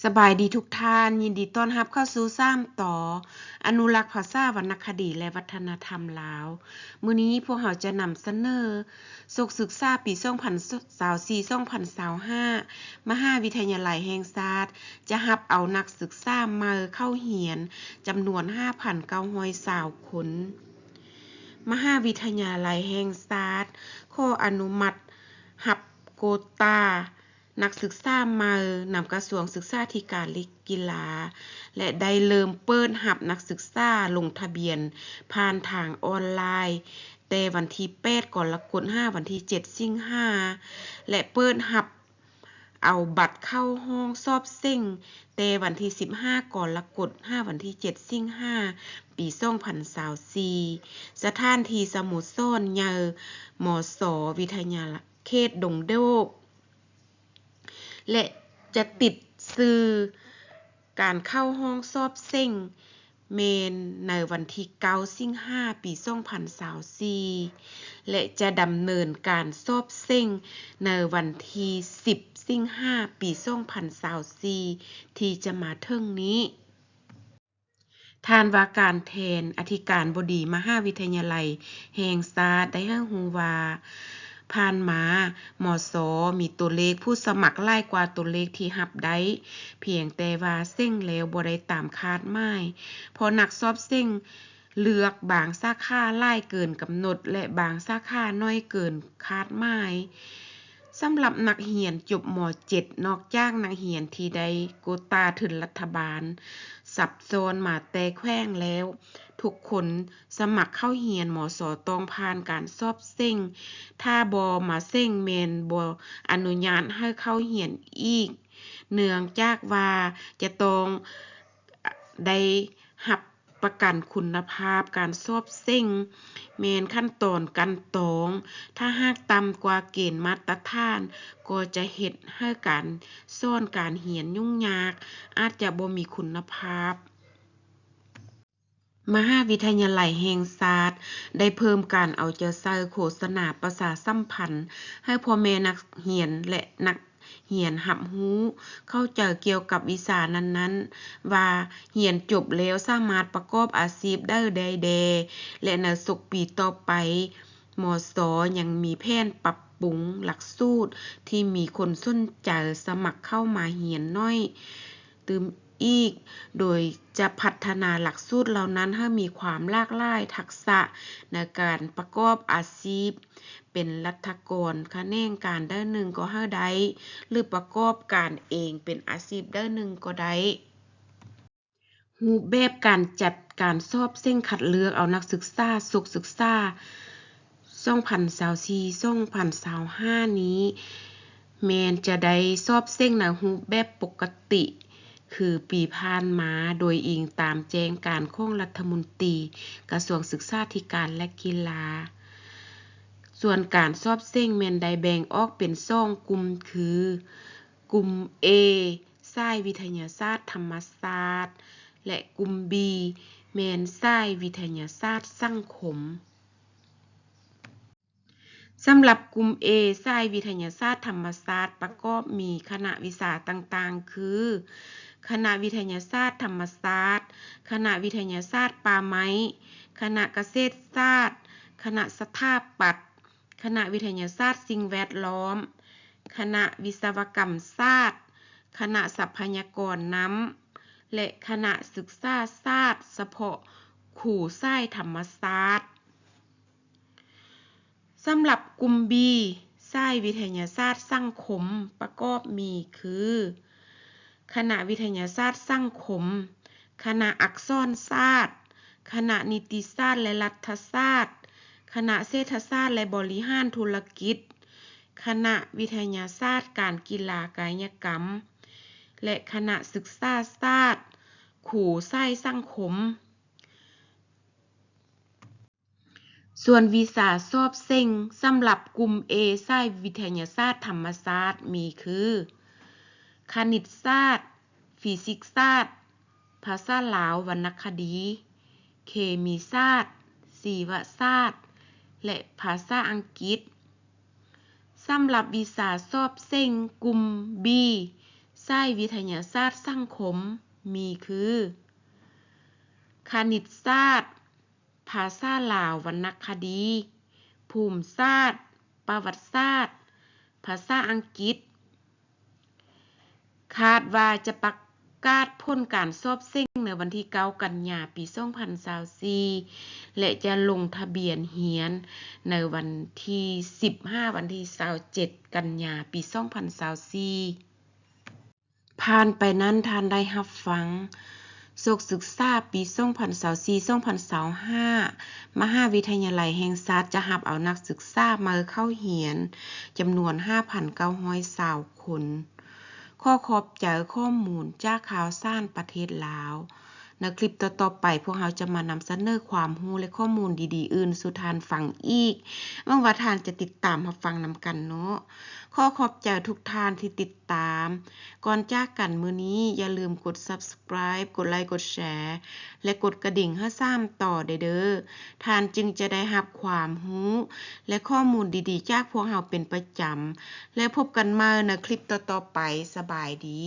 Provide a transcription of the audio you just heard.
ສະບາຍດີທຸກທ່ານ, ຍິນດີຕ້ອນຮັບເຂົ້າສູ່ສາມຕໍ່ ອະນຸລັກພາສາ, ວັນນະຄະດີ ແລະ ວັດທະນະທຳລາວ. ມື້ນີ້ພວກເຮົາຈະນຳສະເໜີສົກສຶກສາປີສອງພັນຊາວສີ່ ສອງພັນຊາວຫ້າ ມະຫາວິທະຍາໄລແຫ່ງຊາດ ຈະຮັບເອົານັກສຶກສາໃໝ່ເຂົ້າຮຽນຈຳນວນຫ້າພັນເກົ້າຮ້ອຍຊາວຄົນ. ມະຫາວິທະຍາໄລແຫ່ງຊາດ ຂໍອະນຸມັດຮັບໂກຕາ ນັກສຶກສາໃໝ່ນຳກະຊວງສຶກສາທິການ ແລະ ກິລາ ແລະ ໄດ້ເລີ່ມເປີດຮັບນັກສຶກສາລົງທະບຽນຜ່ານທາງອອນລາຍ ແຕ່ວັນທີແປດ ກໍລະກົດ ຫາວັນທີເຈັດ ສິງຫາ ແລະ ເປີດຮັບເອົາບັດເຂົ້າຫ້ອງສອບເສັງ ແຕ່ວັນທີສິບຫ້າ ກໍລະກົດ ຫາວັນທີເຈັດ ສິງຫາ ປີສອງພັນຊາວສີ່ ສະຖານທີ່ສະໂມສອນໃຫຍ່ ມສ ວິທະຍາເຂດດົງໂດກ ແລະ ຈະຕິດຊື່ການເຂົ້າຫ້ອງສອບເສັງແມ່ນໃນວັນທີເກົ້າ ສິງຫາ ປີສອງພັນຊາວສີ່ ແລະ ຈະດຳເນີນການສອບເສັງໃນວັນທີສິບ ສິງຫາ ປີສອງພັນຊາວສີ່ ທີ່ຈະມາເຖິງນີ້. ທ່ານວ່າການແທນອະທິການບໍດີມະຫາວິທະຍາໄລແຫ່ງຊາດໄດ້ໃຫ້ຮູ້ວ່າ ຜ່ານມາ ມສ ມີຕົວເລກຜູ້ສະໝັກຫຼາຍກວ່າຕົວເລກທີ່ຮັບໄດ້, ພຽງແຕ່ວ່າເສັງແລ້ວບໍ່ໄດ້ຕາມຄາດໝາຍ ເພາະນັກສອບເສັງເລືອກບາງສາຂາຫຼາຍເກີນກຳນົດ ແລະ ບາງສາຂາໜ້ອຍເກີນຄາດໝາຍ. ສຳລັບນັກຮຽນຈົບ ມ.ເຈັດ ນອກຈາກນັກຮຽນທີ່ໄດ້ໂກຕາທຶນລັດຖະບານຊັບຊ້ອນມາແຕ່ແຂວງແລ້ວ, ທຸກຄົນສະໝັກເຂົ້າຮຽນ ມສ ຕ້ອງຜ່ານການສອບເສັງ. ຖ້າບໍ່ມາເສັງແມ່ນບໍ່ອະນຸຍາດໃຫ້ເຂົ້າຮຽນອີກ, ເນື່ອງຈາກວ່າຈະຕ້ອງໄດ້ຮັບ ປະກັນຄຸນນະພາບການສອບເສັງ ແມ່ນຂັ້ນຕອນກັ່ນຕອງ. ຖ້າຫາກຕ່ຳກວ່າເກນມາດຕະຖານ ກໍຈະເຮັດໃຫ້ການສອນການຮຽນຫຍຸ້ງຍາກ, ອາດຈະບໍ່ມີຄຸນນະພາບ. ມະຫາວິທະຍາໄລແຫ່ງຊາດໄດ້ເພີ່ມການເອົາໃຈໃສ່ໂຄສະນາປະຊາສຳພັນໃຫ້ພໍ່ແມ່ນັກຮຽນ ແລະ ນັກ ຮຽນຮັບຮູ້ເຂົ້າໃຈກ່ຽວກັບວິຊານັ້ນໆ ວ່າຮຽນຈົບແລ້ວສາມາດປະກອບອາຊີບໃດໄດ້ແດ່ ແລະ ໃນສົກປີຕໍ່ໄປ ມສ ຍັງມີແຜນປັບປຸງຫຼັກສູດທີ່ມີຄົນສົນໃຈສະໝັກເຂົ້າມາຮຽນໜ້ອຍຕື່ມອີກ, ໂດຍຈະພັດທະນາຫຼັກສູດເຫຼົ່ານັ້ນໃຫ້ມີຄວາມຫຼາກຫຼາຍທັກສະໃນການປະກອບອາຊີບ ເປັນລັດຖະກອນຂະແໜງການດ້ານໜຶ່ງກໍໃຫ້ໄດ້ ຫຼື ປະກອບການເອງເປັນອາຊີບດ້ານໜຶ່ງກໍໄດ້. ຮູບແບບການຈັດການສອບເສັງຄັດເລືອກເອົານັກສຶກສາສົກສຶກສາ ສອງພັນຊາວສີ່ ສອງພັນຊາວຫ້ານີ້ ແມ່ນຈະໄດ້ສອບເສັງໃນຮູບແບບປົກກະຕິ ຄືປີຜ່ານມາ ໂດຍອີງຕາມແຈ້ງການຂອງລັດຖະມົນຕີກະຊວງສຶກສາທິການ ແລະ ກິລາ. ສ່ວນການສອບເສັງແມ່ນໄດ້ແບ່ງອອກເປັນສອງກຸ່ມ ຄື ກຸ່ມ A ສາຍວິທະຍາສາດທຳມະຊາດ ແລະ ກຸ່ມ B ແມ່ນສາຍວິທະຍາສາດສັງຄົມ. ສຳລັບກຸ່ມ A ສາຍວິທະຍາສາດທຳມະຊາດ ປະກອບມີຄະນະວິຊາຕ່າງໆ ຄື ຄະນະວິທະຍາສາດທຳມະຊາດ, ຄະນະວິທະຍາສາດປ່າໄມ້, ຄະນະກະເສດສາດ, ຄະນະສະຖາປັດ, ຄະນະວິທະຍາສາດສິ່ງແວດລ້ອມ, ຄະນະວິສະວະກຳສາດ, ຄະນະຊັບພະຍາກອນນ້ຳ ແລະ ຄະນະສຶກສາສາດສະເພາະຄູສາຍທຳມະຊາດ. ສຳລັບກຸ່ມ B ສາຍວິທະຍາສາດສັງຄົມ ປະກອບມີຄື ຄະນະວິທະຍາສາດສັງຄົມ, ຄະນະອັກສອນສາດ, ຄະນະນິຕິສາດ ແລະ ລັດຖະສາດ, ຄະນະເສດຖະສາດ ແລະ ບໍລິຫານທຸລະກິດ, ຄະນະວິທະຍາສາດການກິລາກາຍະກຳ ແລະ ຄະນະສຶກສາສາດຄູສາຍສັງຄົມ. ສ່ວນວິຊາສອບເສັງສຳລັບກຸ່ມ A ສາຍວິທະຍາສາດທຳມະຊາດມີຄື ຄະນິດສາດ, ຟີຊິກສາດ, ພາສາລາວວັນນະຄະດີ, ເຄມີສາດ, ຊີວະສາດ ແລະ ພາສາອັງກິດ. ສຳລັບວິຊາສອບເສັງກຸ່ມ B ສ ສາຍວິທະຍາສາດສັງຄົມ ມີຄື ຄະນິດສາດ, ພາສາລາວວັນນະຄະດີ, ພູມສາດ, ປະຫວັດສາດ, ພາສາອັງກິດ. ຄາດວ່າຈະປະກາດຜົນການສອບເສັງໃນວັນທີເກົ້າ ກັນຍາ ປີ ສອງພັນຊາວສີ່ ແລະ ຈະລົງທະບຽນຮຽນໃນວັນທີ ສິບ ຫາ ວັນທີ ຊາວເຈັດ ກັນຍາ ປີ ສອງພັນຊາວສີ່. ຜ່ານໄປນັ້ນ ທ່ານໄດ້ຮັບຟັງ ສົກສຶກສາປີ ສອງພັນຊາວສີ່ ສອງພັນຊາວຫ້າ ມະຫາວິທະຍາໄລແຫ່ງຊາດຈະຮັບເອົານັກສຶກສາໃໝ່ເຂົ້າຮຽນ ຈຳນວນ ຫ້າພັນເກົ້າຮ້ອຍຊາວຄົນ. ຂໍຂອບໃຈຂໍ້ມູນຈາກຂ່າວສານປະເທດລາວ. ໃນຄລິບຕໍ່ໆໄປ ພວກເຮົາຈະມານຳສະເໜີຄວາມຮູ້ ແລະ ຂໍ້ມູນດີໆອື່ນສູ່ທ່ານຟັງອີກ. ຫວັງວ່າທ່ານຈະຕິດຕາມຮັບຟັງນຳກັນເນາະ. ຂໍຂອບໃຈທຸກທ່ານທີ່ຕິດຕາມ. ກ່ອນຈາກກັນມື້ນີ້ ຢ່າລືມກົດ Subscribe ກົດໄລ ກົດແຊ ແລະ ກົດກະດິ່ງໃຫ້ສາມຕໍ່ໄດ້ເດີ້. ທ່ານຈຶ່ງຈະໄດ້ຮັບຄວາມຮູ້ ແລະ ຂໍ້ມູນດີໆຈາກພວກເຮົາເປັນປະຈຳ. ແລ້ວພົບກັນໃໝ່ໃນຄລິບຕໍ່ໆໄປ. ສະບາຍດີ.